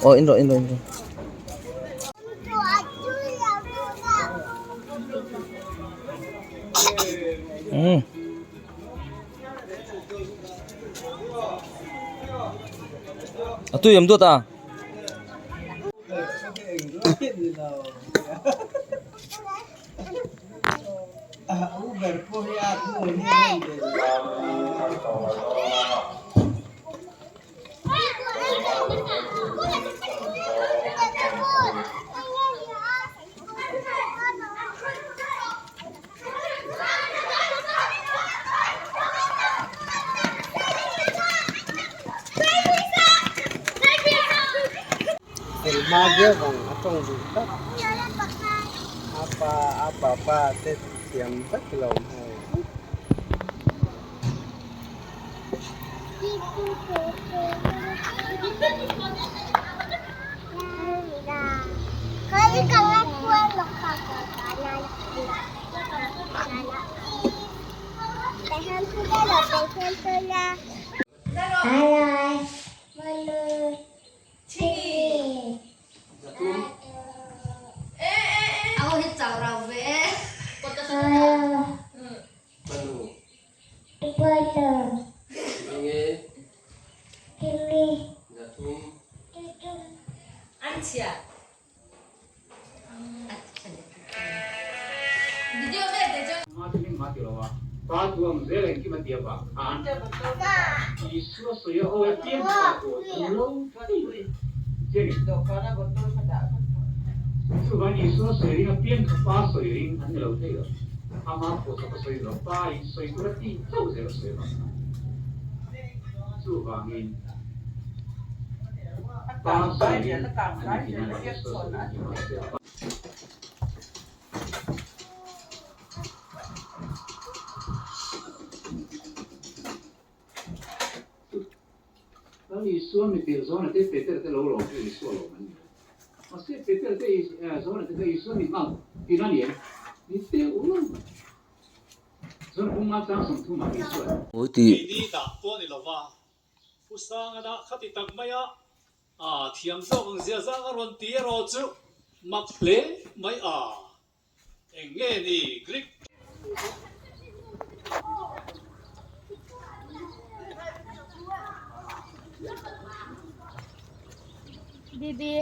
Aw in rawh in rawh in rawh. Umm. A tui em duat a. Hma viau vang a tawng duh tlat a pa a papa te thiam vek lo hei. Lal Isua mipil zawna te Peter te lo lawm chu Isua lawm an ni lo. Mahse Peter te zawna te kha Isua mi nghal tin a ni em? Ni teuh lo mai. Zawna pum nga chang 30 ah Isua. Keini dah pawh ni lova, Pu Sanga dah kha ti tak mai a, a thiam zawk ang zia zang a rawn ti erawh chu mak hle mai a. Eng nge ni Greek? Bibi.